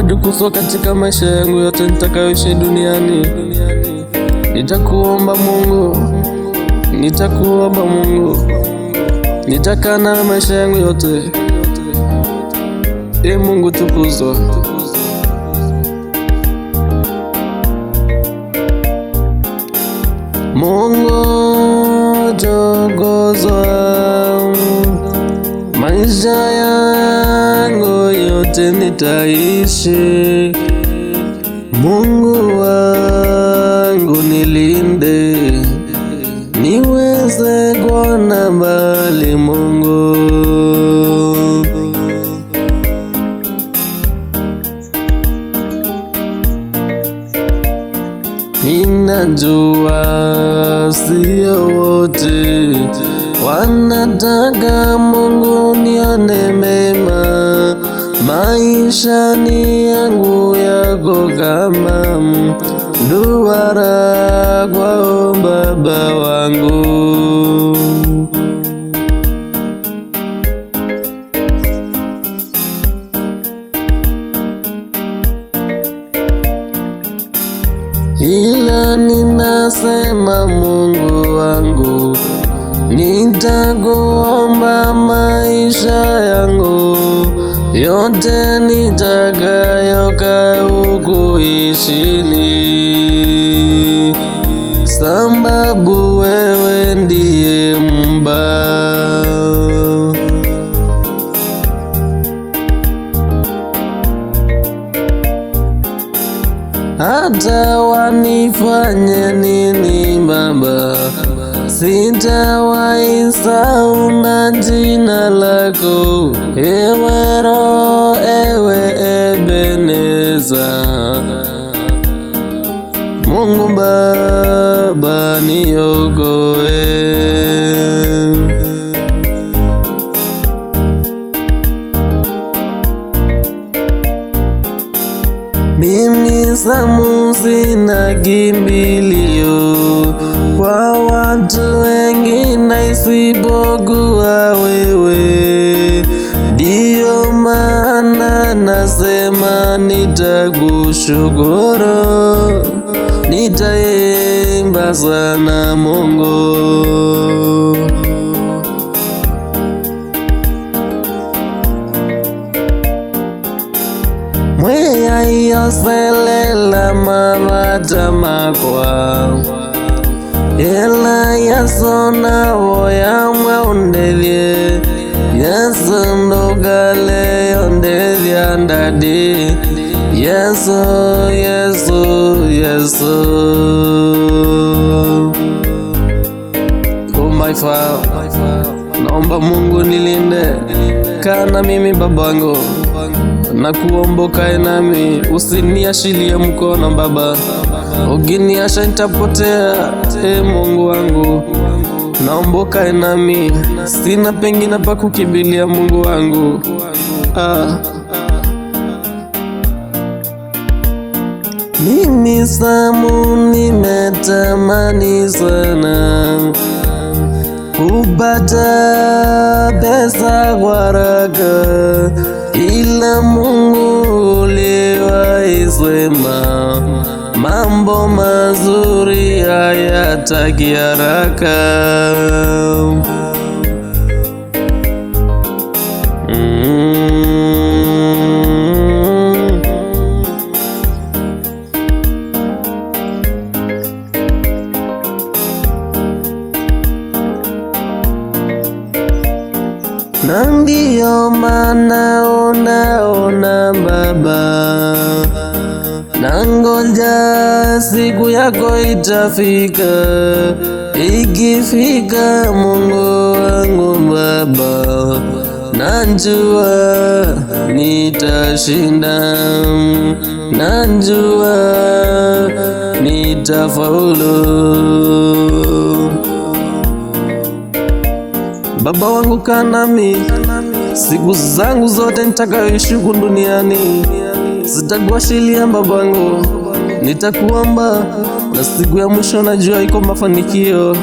Baba, katika maisha yangu yote nitakayoishi duniani. Nitakuomba Mungu, nitakuomba Mungu, nitakaa nawe maisha yangu yote. E Mungu tukuzwa. Mungu tukuzwa, maisha yangu yote nitaishi. Mungu wangu nilinde, niweze kuona mbali Mungu. Ninajua sio wote wanataka Mungu nione mema, maisha ni yangu yako kama duara kwa Baba wangu. Ila ninasema Mungu wangu, nitakuomba maisha yangu yote nitakayokaa huku ishini, sababu wewe ndiye Muumba. Hata wanifanye nini Baba, sitawahi sahau na jina lako. Ewe Roho, ewe Ebeneza, Mungu Baba niokoe. Mimi Samu sina kimbilio kwa watu wengine isipokuwa wewe. Ndiyo maana nasema nitakushukuru, nitaimba sana Mungu. Mweya yoselela mavata makwa, ela yasona woyamwa undethye, Yesu ndugale yondethya ndadi, Yesu, Yesu, Yesu. Oh my Father, naomba Mungu nilinde, kaa na mimi babangu, na kuomba ukae nami, usiniashilie mkono Baba, ukiniasha nitapotea. E Mungu wangu, naomba ukae nami, sina pengine pa kukimbilia Mungu wangu. Mimi Samu nimetamani sana kupata pesa kwa haraka, ila Mungu uliwahi sema mambo mazuri hayataki haraka. Na ndiyo maana unaona Baba, nangoja siku yako itafika. Ikifika Mungu wangu Baba, najua nitashinda, najua nitafaulu. Baba wangu kaa nami siku zangu zote nitakayoishi huku duniani, sitakuashilia babangu, nitakuomba na siku ya mwisho najua iko mafanikio.